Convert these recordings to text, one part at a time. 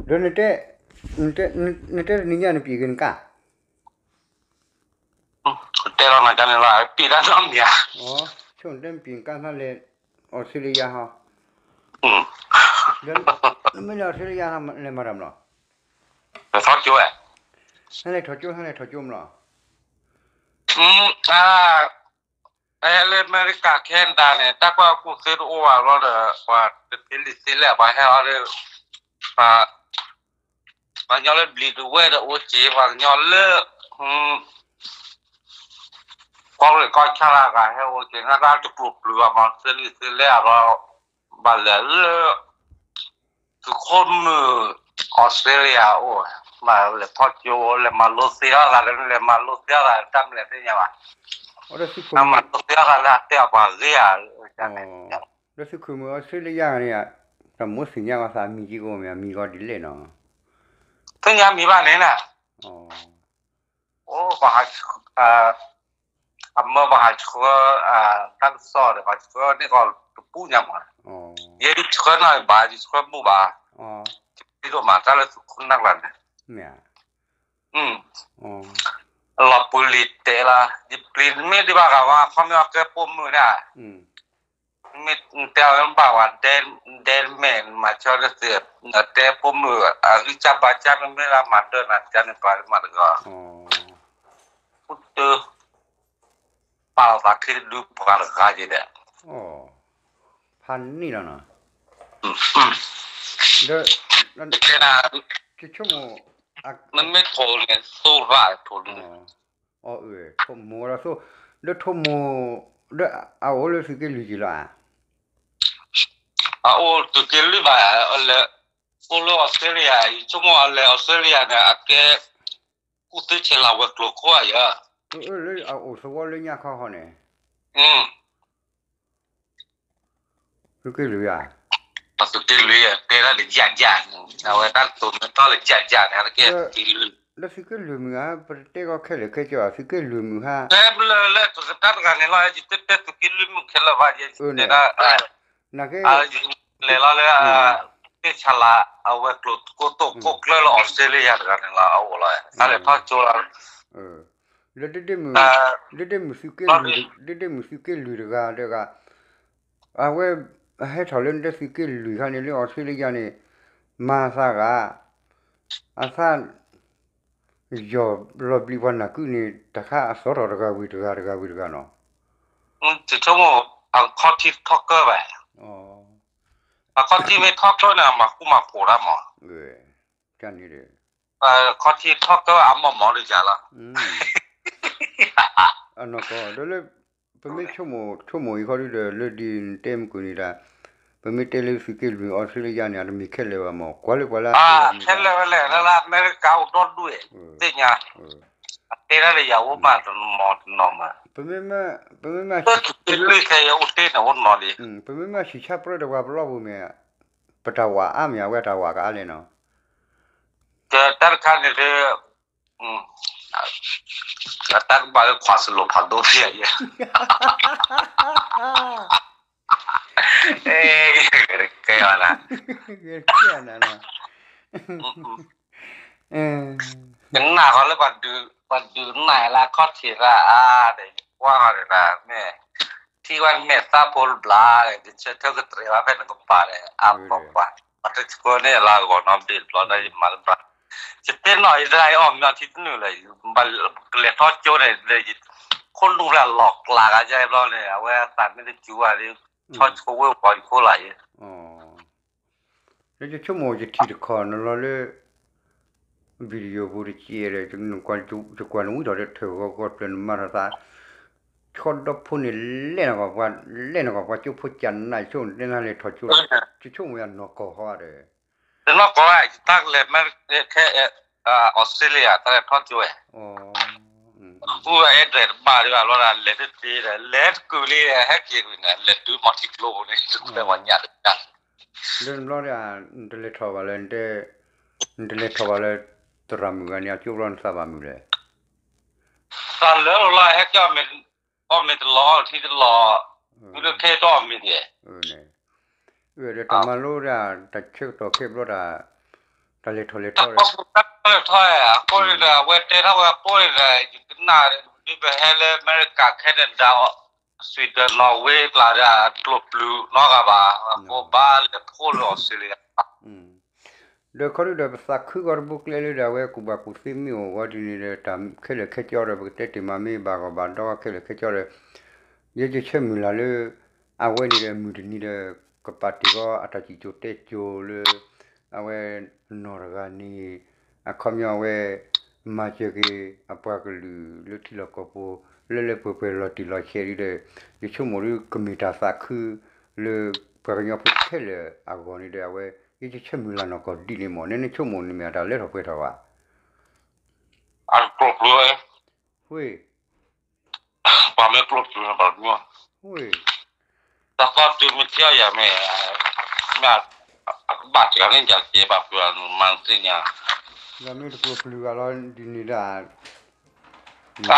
ဒီးနတဲ, နတဲတနံၤညါနပံာ်က့ၤနကါ, တဲလီၤနၤကန့ၣ်လီၤ ပံာ်တၢ်နီတမံၤဧါ, ဆိနတဲနပံာ်ကါနလဲၤ အီစထြ့လယါဟီ, နမ့ၢ်လဲၤအီစထြ့လယါ နလဲၤမၤတၢ်မလီၤ, ထီၣ်ကၠိဝဲ, နလဲၤထီၣ်ကၠိ နလဲၤထီၣ်ကၠိမလီၤ, လၢအမဲရကၤ Canada န့ၣ် တၢ်ကွၢ်ကူၣ်သ့တအိၣ်ဘၣ်ဘျီဒီး ပှၤတသ့လံာ်သ့လဲၢ် ပှၤဟဲအီၤဒီး ပှၤကညီလၢဘျံးဒဝဲၢ်ဒီးအိၣ်က့ၤ ပှၤကညီလၢ ကီၢ်ရ့ၣ်ကီၢ်ဆၣ်လၢအဂၤဟဲအိၣ်က့ၤ နတၢ်တကျိၤပျုၤဘၣ်မး သ့လံာ်သ့လဲၢ်အဘျီ ဘၣ်လဲၤလၢ သုးခိၣ်မုၣ် အီစထြ့လယါအိၣ်, မ့ၢ်လဲၤထီၣ်ကၠိ လဲၤမၤလိသ့အီၣ်သး လဲၤမၤလိသ့အီၣ်သး တၢ်မလဲၤသ့ၣ်ညါဘၣ်, မၤလိသ့အီၣ်သးလၢအတဲအပှၤဂ့ၤဧါ, ဒီးသုးခိၣ်မုၣ်အီစထြ့လယါန့ၣ် တၢ်မိၣ်သ့ၣ်ညါအီၤသးအမံၤက့ၤအိၣ်မ့ၢ် အမံၤကီးဒ်လဲၣ်နီၤ, သ့ၣ်ညါမံၤဘၣ်န့ၣ်နၤ အိၣ် အမၢပှၤဟးဆှၢ တၢ်ကစီၣ်ဒီး ပှၤဆှၢန့ၢ်ကီးတပူၤညါမး, ယဲဒ်ဆှၢနီၢ်ဘၣ် ယဆှၢမုၢ်ဘၣ်, ဒိၣ်မးတၢ်လၢသုးခိၣ်နၢ်ကျါန့ၣ်, လီၤပူၤလံၤတဲလီၤ ယပျံၤမ့ၢ်ဒံးဘၣ်ဂၤဝဲ ခီမ့ၢ်အီၤကဲပိာ်မုၣ်ဒၣ် မ့ၢ်တဲအီၤဘၣ်ဝဲ ဒဲမဲာ်မၤဆၢလၢသုး တဲပိာ်မုၣ် အဂံၢ်စၢ်ဘါစၢ်မ့မ့ၢ်လၢမၤဒၢနၤတၢ်န့ၣ်ပှၤမၤတဂၤ, ဃုတၢ် ပာ်လီၤသးခံတဒုပှၤတဂၤက့ၤဒီး, ဖးန့ၣ်လီၤနီၤ, ဒီး ကဆိကမိၣ် နမ့ၢ်ထိၣ်န့ၣ် သိၣ်ရၣ်ထိၣ်န့ၣ် အီၣ်အၢ ထိၣ်မိၢ်ဒီးသိၣ်, ဒီးထိၣ်မိၢ် ဒီးအအိၣ်လၢသုးက့လွံၢ်က့ၤလီၤဧါ, အအိၣ်သုးက့လွံၢ်ဘၣ်, အိၣ်လၢအီစထြ့လယါ ယဆိကမိၣ်အလဲၤအီစထြ့လယါန့ၣ် အကဲ ကူၣ်သ့ဆဲးလၤဝဲၤကျိၤခိၣ်ဧါယဲ, လၢအအိၣ်သဝီလၢညါခီဃီန့ၣ် သုးက့လွံၢ်ဧါ, ပသုးက့လွံၢ် တဲဒၣ်လၢယၣ်ယၣ်န့ၣ် အဝဲတၢ်တိၤမ့ၢ်ထီၣ်လၢယၣ်ယၣ်န့ၣ် လၢသုးက့လွံၢ်မုၢ်ဧါ ပတတဲကီခဲလၢာ်ခဲဆ့ဘၣ် သုးက့လွံၢ်မုၢ်ဟါ, တဲဘျၢလၢတၢ်တဂၤန့ၣ်လီၤ ယတတဲသုးက့လွံၢ်မုၢ်ခဲလၢာ်ဘၣ် ယတဲဒၣ် နာ်က့ လဲၤလီၤလၢ သ့ၣ်ဆါလၤ အဝဲၤကျိၤကိတိာ်ကိၣ်ကျၢၢ်လၢအီစထြ့လယါတဂၤန့ၣ်လီၤ အအိၣ်လီၤ တၢ်လဲၤထီၣ်ကၠိလီၤ လၢဒ့ဒ့မုၢ်သုးက့လွံၢ်တဂၤဒီးဂၤ, အဝဲ ဟဲထီၣ်လၢနတဲသုးက့လွံၢ်ခါန့ၣ် လၢအီစထြ့လယါန့ၣ် မၤသးဂၤ, အသၣ် ယီၢ်လီၤဘျံးပှၤနၢ်ကုန့ၣ် တၢ်ခါအသီထီၣ်တဂၤဝံၤတဂၤတဂၤဝံၤတဂၤနီၤ, တဆိကမိၣ် အခီၣ်ထံးထီၣ်ကၢဘၣ်, အခီၣ်ထံးမ့ၢ်ထီၣ်ကၢန့ၣ် အမၤဃူမၤဖိးတၢ်မး, ခီၣ်ထံးထီၣ်ကၢအမီၢ်မီၢ်ဒ်ယၤလီၤ, အနီၢ်ကီၢ်ဒီးလၢ ပမ့ၢ်ဆိကမိၣ်ဆိကမိၣ်အံၤခီဒုဒီး လၢဒ်နတဲမုၢ်ကွံာ်န့ၣ်ဒၣ်, ပမ့ၢ်တဲလၢသုးက့လွံၢ်အီစထြ့လယါန့ၣ် အတမ့ၢ်ခဲလၢာ်ဘၣ်မး ကွၢ်လၢပှၤလၢအတဲခဲလၢာ်ဝဲလဲၣ် လၢအမဲရကၤအိၣ်ဒီဒူၣ် သ့ၣ်ညါ, အတဲဒၣ်လၢယၤအိၣ်ဘၣ်တနီၤတနီၤမး, ပမ့မ့ၢ် ပမ့မ့ၢ်ဆံၣ်ဆၣ်ပြၢတဝၤပလီၢ်ပူၤမ့ၢ် ပတၢ်ဝးအါမ့ၢ် အဝဲတၢ်ဝးကအါလဲၣ်နီၤ, တၢ်တခါန့ၣ်ဒီး အတၢ်ကဘၣ်လၢခွးစလိာ်ဖးဒိၣ်ဖဲယဲ, ကဲအီၤနၤ, ကနၣ်ဃီလၢ ပှၤဒုးနၢ်လၢအခီၣ်ထံးရၣ်အါဒီး ယကွၢ်ဃီဒီး မ့ၢ် ထံၣ်ဝဲမဲာ်သၣ်ဖိတဘျီဒီး ယဆၢထၢၣ်ကတြဲၤဝဲဖဲနကပၤဒီး အါပှၤပှၤ ပှၤတဆှၢန့ၢ်အလၢအဂီၢ်နီတဘျီဒီး ယမၤလၢဘၣ် ယသ့ၣ်နီၣ်ယတၢ်အီၣ်မ့ၤအီထံတနုာ်လၢၤ ကလဲၤထီၣ်ကၠိန့ၣ် ခိၣ်နူာ်ဖျဲၣ်လီၤကျးဂၤယဲဘျီန့ၣ် အဝဲအသးမ့ၢ်တစူၤဘၣ်ဒီး ဆီဆိဝဲပှၤယခိၣ်လာ်ယဲ လၢယဆိကမိၣ်ယထံၣ်တခီၣ်နလီၤလၢ video ပူၤတကဲဒီး ယကွၢ်နဝံၤထီၣ်ဒီးထၢၣ်ဂီၤကီၢ်ဖျၢၣ်နမၤထီၣ်သး ဆီဒီဖိန့ၣ် လဲၣ်နဂီၢ်ပှၤ လဲၣ်နဂီၢ်ပှၤကၠိဖိကၢ်နး ယဆိကမိၣ်တဲနၤလဲၤထီၣ်ကၠိလီၤ ယဆိကမိၣ်ယနီၢ်ကီၢ်ဃီဒီး တနီၢ်ကီၢ် ယတၢ်ကလဲၤမ့ၢ်ခဲ Australia တၢ်လဲၤထီၣ်ကၠိဝဲ ဃု address တဘၣ်ဒံးဘၣ်လီၤ လဲၤတသ့ဒီး လဲၤတကုာ်လံ ဟဲက့ၤကွံာ်န့ၣ် လဲၤတုၤမီၤထံကျိပူၤန့ၣ် တကျဲပှၤညၣ်တကၢ် လၢနဘျီဒီး နတလဲၤထီၣ်ဘၣ်လၢ နတလဲၤထီၣ်ဘၣ်လၢ သရၣ်မုၣ်ဂၤန့ၣ် အကၠိဘျီနသးဘၣ်မုာ်လဲၣ် သးလၢလီၤ ဟဲက့ၤအီၣ်မ့ၤတလီၤ ထံတလီၤ မုၢ်လၢခဲတအီၣ်မ့ၤဒဲး အၢ ဒီးတၢ်မၤလိဒၣ် တၢ်ဆၢကတီၢ်ခဲဘျီတၢ် တၢ်လဲၤထီၣ်လဲၤထီၣ်ဒီး တၢ်လဲၤထီၣ် အဃိန့ၣ်ဒီး အဝဲတဲထီၣ်ဝဲအဃိန့ၣ်ဒီး ယကနၣ် ဒ်ပဟဲလၢအမဲရကၤ Canada Sweden Norway ကျါဒီး ကျိၤပျုၤနီတဂၤဘၣ် အဃိဘၣ်လဲၤဖှိၣ်လၢ Australia ဒီးခီဒုဒီး ပသးခုဂီၤတဘိကျဲလၢဒီး အဝဲကူၣ်ဘၣ်ကူၣ်သ့မ့ၢ်အိၣ်ဝဲဒ်န့ၣ်ဒီး တၢ်ခဲလၢာ်ခဲကၠီဒီး ပကတဲတ့ၢ်မးမ့ၢ်ဘၣ်ဂီၢ်ဘၣ်ဒီခဲလၢာ်ခဲကၠီဒီး ယဲယဆၢမုၢ်လၢ်လၢ အဝဲန့ၣ်ဒီးမုၢ်တနံၤဒီး ကပာ်တ့ၢ်ဃီအတၢ်စံၣ်စိၤတဲစိၤလၢ အဝဲနီၢ်တဂၤန့ၣ် အခီပညီအဝဲ မၤစၢၤက့ၤအပှၤကလုာ်လၢထံလီၢ်ကီၢ်ပူၤ လၢလၢပှဲၤပှဲၤလီၤတံၢ်လီၤဆဲးဒ်ဒီး ယဆိကမိၣ်ဒ်ကမ့ၢ်တၢ်သးခု လၢပှၤကညီဖိခဲလၢာ်အဂီၢ်န့ၣ်ဒီး အဝဲ ယဆၢမုၢ်လၢ်နီၢ်ကီၢ်ဒ်န့ၣ်မ့ၢ် နဆိကမိၣ်န့ၣ်မ့ၢ်အတၢ်လၢထီၣ်ပှဲၤထီၣ်ဘၣ် အကျိၤပျုၤ ဝ့ၢ် ပှၤမ့ၢ်ကျိၤပျုၤန့ၣ် ပှၤမ့ၢ် ဝ့ၢ် တၢ်သီတုၤမ့ၢ်ထံၣ်အီၤယၤမ့ၢ် မ့ၢ် အကဘၣ်စှၤန့ၢ်ယၤစ့ဘၣ်ပှၤ မၤသ့ၣ်ညါ ယမ့ၢ်တကျိၤပျုၤဂၤလီၤဒ်န့ၣ်ဒၣ်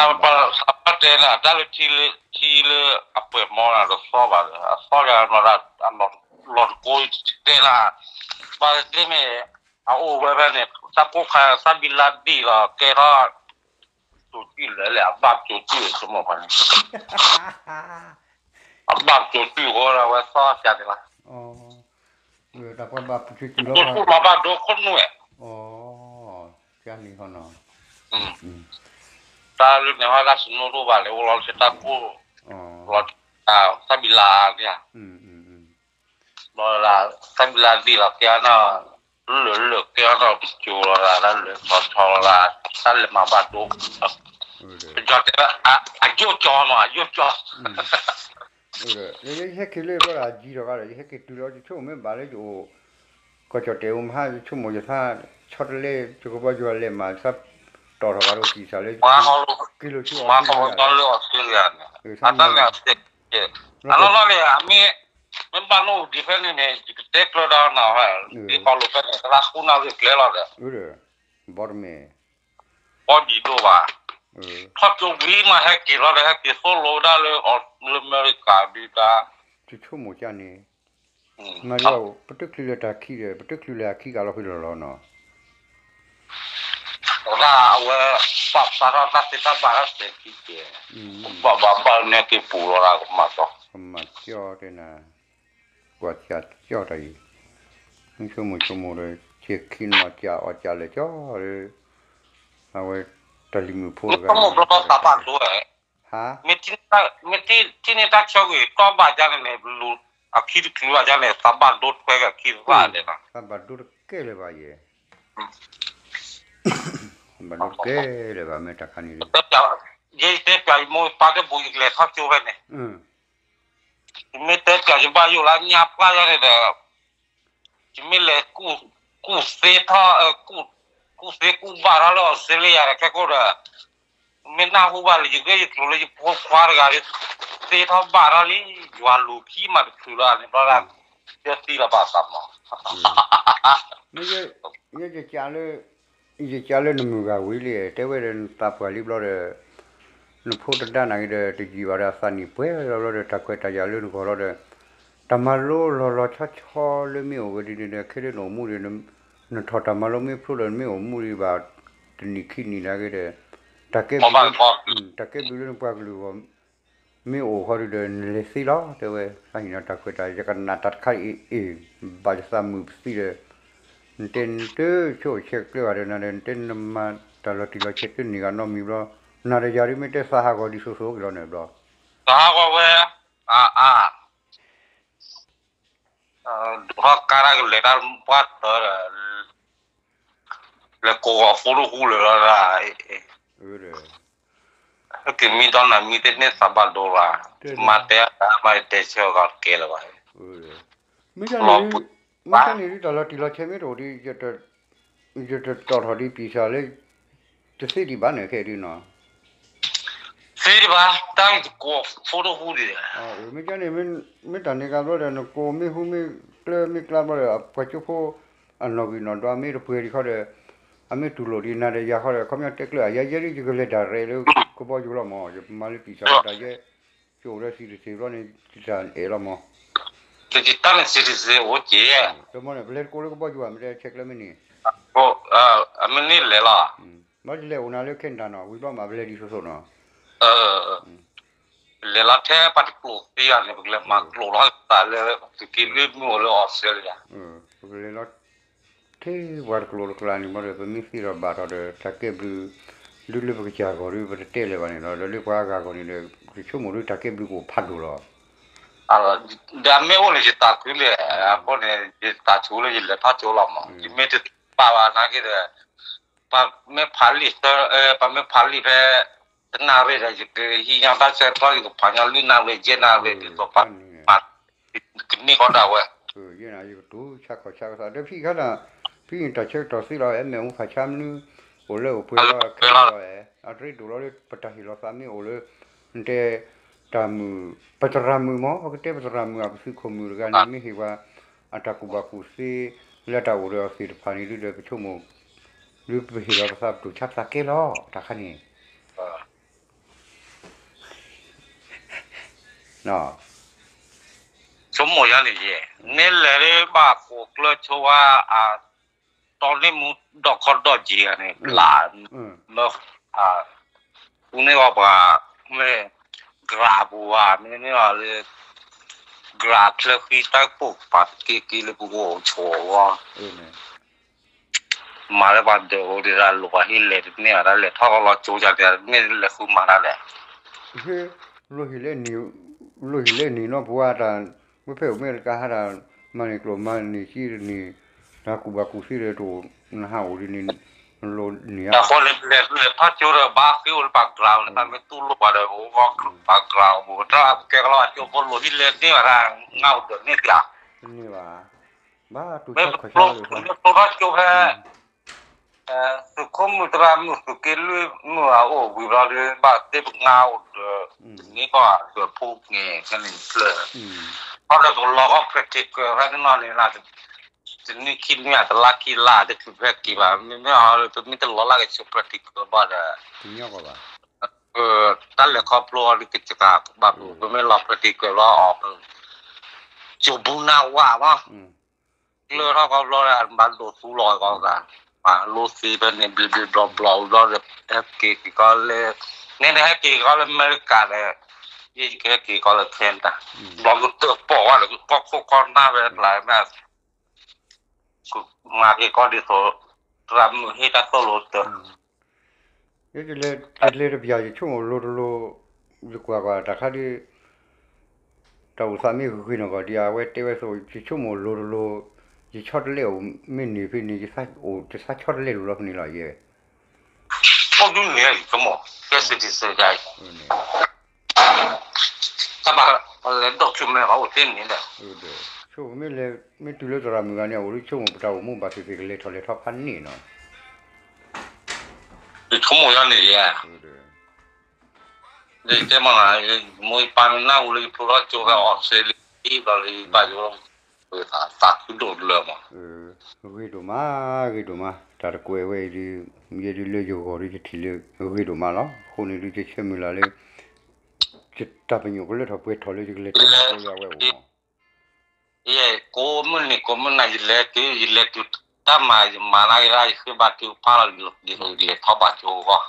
ပှၤတဲနၤ တၢ်လၢထံလၢ ထံလၢအပှဲၤမီနၤတသီဘၣ်ဒီး အသီယၤနီၤဒၣ် လီၤတကိးတဲနၤ ပှၤသ့ၣ်မ့ၢ် အအိၣ်ဝဲဖဲန့ၣ် တၢ်ကိၢ်ခါ သၣ်ဘံလါဒံၣ်လီၤ ကဲထီၣ် ကၠိၤတံၢ်လဲၣ်လဲၣ် အဘၣ်ကၠိၤတံၢ်ဆိကမိၣ်ပှၤန့ၣ် အဘၣ်ကၠိၤတံၢ်ဃိဒီး အဝဲသီကၠါန့ၣ်လီၤ တၢ်ပှၤဘၣ်ကၠိၤတံၢ်လီၤ မၤဘၣ်ဒိခိၣ်နူာ်ဝဲ ကၠါန့ၣ်ဟီနီၤ တၢ်လၢန့ၣ်ဟီ တၢ်စနိဒိၣ်ဘၣ်လဲၣ် အိၣ်လီၤလၢတၢ်ကိၢ် လီၤ သၣ်ဘံလါန့ၣ် လီၤ သၣ်ဘံလါဒံၣ်လီၤ ကဲနီၤ လၢာ်လၢာ်ကဲနီၤ ပစိၤလီၤဒၣ် တၢ်လၢာ်ထီၣ်ထီလီၤဒၣ် တၢ်လဲၤမၤဘၣ်ဒိ ပယီၤတဲဝဲ အယိၣ်ကၠီနီၤ အယိၣ်ကၠီ လၢယဟဲက့ၤလၢဘျီဒီး အယံၤထီၣ်ကါဒီး ယဟဲက့ၤတုၤလီၤ ယဆိကမိၣ်မ့ၢ်ဘၣ်လၢယအိၣ် ကီၢ်ကၠီၣ်တဲာ်အိၣ်မဟါ ယဆိကမိၣ်ယသး ဆီတလဲ ယကဘီယူၤလဲၤမၤ ယသးတီၢ်ထီၣ်ကါဒီးကံၢ်စၢ်လၢ က့ၤလိာ်ဆူ Australia န့ၣ် အတၢ်န့ၣ် အလီၢ်လီၢ်န့ၣ် အမ့ၢ် မ့ၢ်ဘၣ်နအိၣ်ဒံးဖဲန့ၣ်န့ၣ် ယကတဲကျၢၤဒီးနၤဝဲ ဒ်ဃီလိာ်ဖဲန့ၣ် သရၣ်ဃုနၣ်ရံၣ်ကျဲလီၤဒီး ဘီတမ့ၢ် ဘီဒံးဒိၣ်ဘၣ် ထီၣ်ကၠိဝံၤမးဟဲက့ၤလီၤဒီး ဟဲက့ၤသိၣ်လိဒၣ်လၢ လၢအမဲရကၤဒ်တၢ် ယဆိကမိၣ်ကၢ်န့ၣ် မၤလၢ ပတချုးလၢတၢ်ခံဒီး ပတချုးလၢအခံကးလီၤဖဲလီၤလီၤနီၤ အဝဲ ပာ်ဖျါထီၣ်တၢ်သ့တၢ်ဘၣ်တၢ်စဲးခံကဲ ဘၣ်ဘၣ်ဘၣ်နဲက့ၤပူၤလီၤဒၣ်ကမၤကီ ကမၤကၠီတဲနၤ ကွၢ်ကၠီတၢ်အံၤ မ့ၢ်ဆိကမိၣ်ဆိကမိၣ်ဒီး ဆဲးခံနီၤကၠီအီၣ်ကၠီလဲၤကၠီဒီး အဝဲ တၢ်လံၤမုၣ်ဖိတဂၤ မ့ၢ်ထံၣ်န့ၢ်တၢ်ဆၢဂ့ၤ တီၢ်ဘၣ်ကၢ်န့ၣ်န့ၣ် အခံတချုးဘၣ်ကၢ်န့ၣ် သးဘၣ်ဒိထွဲက့ၤခံဘၣ်လဲၣ်နီၤ သးဘၣ်ဒိတကဲလၢၤဘၣ်ယဲ ဘၣ်ဒိတကဲလၢၤဘၣ် မ့ၢ်တၢ်ခါန့ၣ် ယတဲပျးယမိၢ်ယပၢ်တဘူး ယကလဲၤထီၣ်ကၠိဖဲန့ၣ် ယမ့ၢ်တဲပျးယဘၣ်ယိၣ်လၢညါပျၢ်ယၤန့ၣ်ဒီး ယမ့ၢ်လဲၤ ကူၣ်သ့ထီၣ် ကူၣ်သ့ကူၣ်ဘၣ်ထီၣ်လၢ Australia ဒီး ခဲကိာ်ဒီး မ့ၢ်နၢ်ဟူဘၣ်လၢ ယဂ့ၢ်ယကျိၤလၢယဖိခွါတဂၤ သ့ထီၣ်ဘၣ်ထီၣ်လံ ယွၤလူၤခံမးတချုးလၢန့ၣ်ဘျီဒၣ် ယသံလီၤဘၣ်သးမး ယကးလၢ ယကးလၢနမုၢ်ဂၤဝံၤလံ တဲဝဲဒီးနသးပှၢ်လံဘျီဒီး နဖိတဒါနာ်က့ဒီး တယံာ်ဘၣ်ဒီးအသးနံၣ်ပှဲၤလီၤဘျီဒီး တၢ်ခွဲးတၢ်ယာ်လၢနဂီၢ်လီၤဒီး တၢ်မၤလိလီၤလီၤဆီဆီလၢမ့ၢ်အိၣ်ဝဲဒ်န့ၣ်ဒီး ခဲလၢနအိၣ်မူဒီး နထီၣ်တၢ်မၤလိမ့ၢ်ဖျိဒီး နမ့ၢ်အိၣ်မူဒံးဘၣ် တနံၣ်ခံနံၣ်နာ်က့ဒီး တၢ်ကဲဘျုး တၢ်ကဲဘျုးလၢနပှၤကလုာ်အဂီၢ် မ့ၢ်အိၣ်ဃီဒုဒီး နလဲၤသ့လီၤ တဲဝဲ သးဟ့ၣ်နီၤတၢ်ခွဲးတၢ်ယာ် ယကနၣ်တၢ်တခါအံၤအ့ၣ် ဘၣ်ယသးမုာ်ပသံဒီး နတဲနတဆိကဆဲးကျၢဘၣ်ဒီးနၤဒီး နတဲနမၤတၢ်လီၤတံၢ်လီၤဆဲးတန့ၢ်ဂၤနီတမံၤဘျီ နၤဒီးယၤဒုးမ့ၢ်တဲသးဟးဂီၤဒ်သိးသိးက့ၤလီၤန့ၣ်ဘျီ သးဟးဂီၤဝဲ အါအါ ဒိးထီၣ်ကါတၢ်ကလဲၤတၢ်ပှၢ်တၢၢ်ဒီး လဲၤကိးဂီၤဖိတဟူလၢာ်လီၤဒၣ် က့ၤမံဒီးနၤမံတန့ၢ်သးဘၣ်ဒိဘၣ်, မၤတဲအသးမၤတဲဆၢဂီၤတကဲလၢၤဘၣ်. မ့ၢ်တၢ်န့ၣ်ဒ်တၢ်လီၤတံၢ်လီၤဆဲးမ့ၢ်တအိၣ်ဒီး ယတတီၢ်ထီၣ်ဒ်ပံာ်စၢ်လၢ တသ့ဒံးဘၣ်န့ၣ်ခဲဒ်နီၤ သ့ဒံးဘၣ် တၢ်ဂ့ၢ်တကိးဖိတဟူဒံး မ့ၢ်ကန့ၣ် မ့ၢ်တၢ်န့ၣ်ကဘျီဒီး နကိးမ့ၢ်ဟူမ့ၢ်ကျၢမ့ၢ်ကျါဘျီဒီး အပှၤကၠိဖိ အနီၢ်ဂံၢ်နီၢ်ဒွးမ့ၢ်တပှဲၤဒံးခီဒီး အမ့ၢ်တူၢ်လိာ်ဒံးနၤဒီးယၤခီဒီး ခီပညီတဲကျၢၢ် အယဲယဲဒ်ယကလဲၤဒၣ်ရဲၣ်လၢ ကဘီယူၤလီၤမး ယမၤလၢပံာ်စၢ်လၢတၢ်ယဲ ကၠိအိၣ်ဒီး citizen ဘျီန့ၣ် ယတၢ်အဲၣ်လီၤမး တၢ်န့ၣ် citizen အိၣ်က့ၤ တမ့ၢ်န့ၣ် ပလဲၤတကိးလၢကဘီယူၤဘၣ် မ့ၢ်တဲဆဲးကျၢၢ်မ့ၢ်န့ၣ် အမ့ၢ်န့ၣ်လဲၤလီၤ, ဘၣ်ယလဲၤအိၣ်နၤလၢ Canada နီၤ, ဝံၤဘျီမၤပလဲၤဒ်သိးသိးနီၤ, လဲၤလီၤထဲပှၤတကျိၤသ့ဂၤန့ၣ် ပကလဲၤမၤကျိၤလီၤသးလၢ သုးက့လွံၢ်မုၢ်အိၣ်လၢ Australia ပကလဲၤလီၤ ထဲပှၤတကျိၤတကျါန့ၣ် မ့ၢ်ဒီး ပမ့ၢ်သ့ၣ်ထီၣ်ဘၣ်ထီၣ်ဒီး တၢ်ကဲဘျုး ဒုးလၢပကစၢ်ဂီၢ်ဒီး ပတတဲလၢၤဘၣ်န့ၣ်လီၤ. ဒီးလၢပှၤအဂၤဂီၢ်န့ၣ်ဒီး ယဆိကမိၣ်ဒီး တၢ်ကဲဘျုးကအိၣ်ဖးဒိၣ်လီၤ. ဒီးမ့ၢ်အိၣ်န့ၣ် ယသးခုလၢ အဃိန့ၣ် ယသးဆိလၢယလဲၤထီၣ်ကၠိလီၤမး, ယမ့ၢ်တပာ်ဘၣ်နာ်က့ဒီး ပမ့ၢ်ဖးလံာ်, ပမ့ၢ်ဖးလံာ်ဖဲ တနၣ်ရံၣ်ဒီး ယကဟံးညီတၢ်ဆၢကတီၢ် ယကဖးညီလွံၢ်နၣ်ရံၣ် ယဲၢ်နၣ်ရံၣ် ဒ်သိးပှၤမၤ ကန့ၢ်ကီးဒၣ်ဝဲ, ယဲၢ်နၣ်ရံၣ် ယကတိၤဆါခီၣ်ဆါကသး ဒီးဖံးခါဒီး ဖံးတၢ်ဆၢကတီၢ်သ့လီၤ အဲၣ်မဲာ်မူဖးဆါမနုၤ အိၣ်လၢအိၣ်ပှဲၤလီၤ ခဲလီၤ, အတရ့ဒိၣ်လီၤလၢ ပတၢ်ဟ့ၣ်လီၤသးမ့ၢ်အိၣ်လၢ နတဲ တၢ်မုာ် ပသရၣ်မုၣ်မး ပကတဲပသရၣ်မုၣ် အပသုးခိၣ်မုၣ်တဂၤန့ၣ် မ့ၢ်ဟ့ၣ်ပှၤ အတၢ်ကူၣ်ဘၣ်ကူၣ်သ့ လၢတၢ်အိၣ်ဒီးအီၤသ့ၣ်တဖၣ်န့ၣ် ဒုးဒီးပဆိကမိၣ် ဒုးပဟ့ၣ်လီၤပသးပတိၢ်ဆါပသးကဲလီၤ တၢ်ခါန့ၣ် ဆိကမိၣ်ယါန့ၣ်ယဲၢ်, မ့ၢ်လဲၤလၢဘၣ်ဃိးကျၢၢ်ဆိဝါ အတီန့ၢ်မူဒီးခီဒီးက့ၤဂၤန့ၣ် လၢ မ့ၢ်ဃူန့ၢ်ဝဲပှၤ မ့ၢ် ကြၢးပူၤဝဲ မ့မ့ၢ်လၢ ကြၢးချၢဃံတၢ်ပိာ်ပာ်တက့ၢ်က့ၤလၢပဂီၢ်ဆိးဝဲ မၤလၢပှၤဒၢးအိၣ်ဒံးတၢ်လိၣ်ပှၤဟံးလဲၤတန့ၢ်ဘၣ် တၢ်လဲၤထီၣ်ကီလီၤကၠိယၤတမ့ၢ်လဲၤဃုမၤတၢ်လဲၣ်, လီၤဟံၣ်လဲၤနံၤနီၢ်ပူၤဝဲတၢ် ဝဲဖဲအိၣ်မ့ၢ်တကးဟးတၢ် မၤန့ၢ်ကျိာ်မၤန့ၢ်စ့တန့ၢ် တၢ်ကူၣ်ဘၣ်ကူၣ်သ့ဒီးတအိၣ် နဟးအိၣ်ဒ်န့ၣ် နလိၣ်န့ၢ်ဧါ, အဃိလဲၤဖးကၠိဒီးဘၣ်ဃ့အိၣ်လၢပှၤကြၢးလၢတၢ်မ့ၢ်တူၢ်လိာ်ပှၤဒီး အိၣ်ဂီၢ်ပှၤကြၢးအိၣ် တၢ်ကဲကလီၤအကၠိဖိလိၣ်ဟံးလဲၤန့ၢ်ဘၣ်တၢ် ငါအိၣ်ဒၢးန့ၢ်ပျး တန့ၢ်ဘၣ် ဘၣ်တူၢ်ဆါခီၣ်ဆါလၢ မ့ၢ်ဖျိထီၣ်ကၠိဖဲ သုးခိၣ်မုၣ်သရၣ်မုၣ်သုးက့လွံၢ်မုၣ်အအိၣ်ဝံၤဘျီဒီး ဘၣ်သ့ၣ်ပငါအိၣ်ဒီး တန့ၢ်ကီၢ်ဒီးဖိန့ၣ် ခဲန့ၣ်ဖျၢၣ် ခီဒီးပကလီၤကီၢ် practical ဖဲတနီၤန့ၣ်လၢ တနံၣ်ခံနံၣ်တလါခံလါတချုးဖဲက့ၤဘၣ် မ့မ့ၢ်အီၤပမ့ၢ်တလီၤလၢကဆိး practical ဘၣ်ဒီး တၢ်လဲၤခီဖျိအီၤဒ်ကစကၤဘၣ်ပူၤ ပမ့ၢ်လီၤ practical ဘၣ်အီၤ ကၠိဘူးနၢ်ဝၣ်မး ကျၢထီၣ်ခီဖျိဒီး ဘၣ်ဒိးသူလီၤကီးဂၤ ပှၤလိသ့ဖဲန့ၣ် ဘျီဘျီဘျီဘျီဒီး ဟဲက့ၤက့ၤကီးလၢ န့ၣ်ဒီးဟဲက့ၤကီးလၢအမဲရကၤဒီး ယဲယကဟဲက့ၤကီးလၢ Canada ဘျီကတၢၢ်ပိာ်ဝဲဒီး ကီၢ်ခိၣ်ကီၢ်နၢ်ဝဲတကျါ မ့ၢ် မၤက့ၤကီးဒ်သိး သရၣ်မုၣ်ဟ့ၣ်တၢ်သိၣ်လိတၢ် ယလဲၤတပျၢ် ယဆိကမိၣ်လိၤတလိၤ ယကွၢ်ကွၢ်တၢ်ခါဒ် တၢ်အိၣ်သးမ့ၢ်ဂ့ၤဂ့ၤနီၢ်ကီၢ် ဒ်အဝဲတဲဝဲအသိး ယဆိကမိၣ်လိၤတလိၤ ယဆီတလဲအိၣ် မ့ၢ်န့ၢ်ဖဲန့ၣ် ယသးဆီတလဲလိၤလီၤဖဲန့ၣ်လီၤယဲ အိၣ်ဒ်န့ၣ် ယဆိကမိၣ် ကဲ citizen ယၤ တၢ်ဘၣ်လဲၤ document အိၣ်သ့န့ၣ်ဒီး ဆိကမိၣ်မ့ၢ်လဲၤ မ့ၢ်တုၤလၢသရၣ်မုၣ်ဂၤန့ၣ် အအိၣ်လၢဆိကမိၣ်ပတၢ်အိၣ်မူဘၣ်သ့ၣ်သ့ၣ် ကလဲၤထီၣ်လဲၤထီဖးန့ၣ်နီၤ ယဆိကမိၣ်ယါန့ၣ်ယဲ ယတဲမ့ၢ်နၤ မိၢ်ယပၢ်မ့ၢ်နၢ်ဟူလၢယဖျိထီၣ်ကၠိဖဲ Australia ဘျီလၢယဘၣ်ယိၣ် သးခုဒိၣ်လၢမး ဂ့ၤဒိၣ်မး ဂ့ၤဒိၣ်မး တၢ်တကွဲးဝဲအံၤဒ် ယဲဒ်လၢယဂီၢ်ဒီးယထံၣ်လၢ ဂ့ၤဒိၣ်မးလီၤ. အဃိန့ၣ်ဒ်ယဆၢမုၢ်လၢ်လၢ ယတၢ်ပညိၣ်ကလၢထီၣ်ပှဲၤထီၣ်လၢယကလဲၤထီၣ်လၢအဝဲအိၣ်မး ယကိးမုၢ်နံၤကိးမုၢ်နၤ ယလဲၤတုၤ ယလဲၤတုၤတၢ်မၤ ယမၤလၢယရၢ် ယဃ့ဘါထုကဖၣ်လီၤ ယလဲၤထီၣ်ဘၣ်ကၠိအဂီၢ် တၢ်ပျုၤ